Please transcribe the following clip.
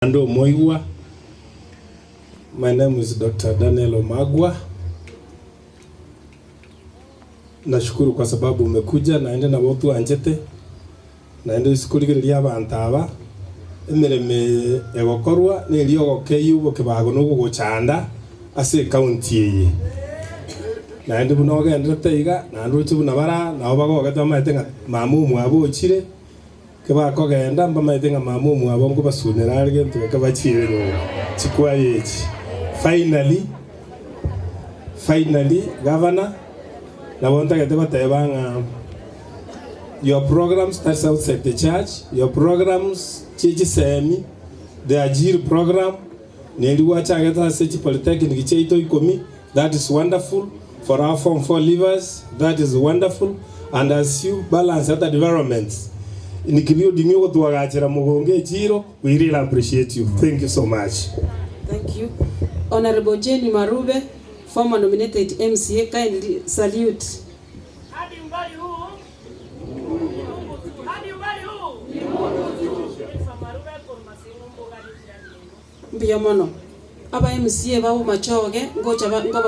Naende omoigwa, My name is Doctor Daniel Omagwa. Nashukuru kwa sababu umekuja naende nabo otwanchete, naende oise korigereria abanto aba, emeremo eye egokorwa neria ogokeyia obokebago na ogogochanda ase ecounty eye. Naende buna ogenderete iga, naende roche buna bare aa, nabo bagogete bamaete ng'a mama omwabo ochire. Kebakogenda mbamaete ng'a mama omwabo nkobasunera are gento geke bachiire nyomba. Chikwaya echi. Finally, finally, Governor, nabo ntagete goteba ng'a your programs that's outside the church, your programs chie chisemi, the Ajiri program, neri gwachagete ase chipolytechnic chiaito ikomi, that is wonderful, for our form 4 leavers, that is wonderful, and as you balance other developments, including ogotwagachera mogongo echiro, we really appreciate you. Thank you so much. Thank you. Honourable Jane Marube, former nominated MCA, kindly salute. Hadi umbali huu ni Mungu tu. Hadi umbali huu ni Mungu tu. Jennifer Marube korwa Masingo mboga Mbuya mono. Aba MCA ba Bomachoge ngocha ba ngoba.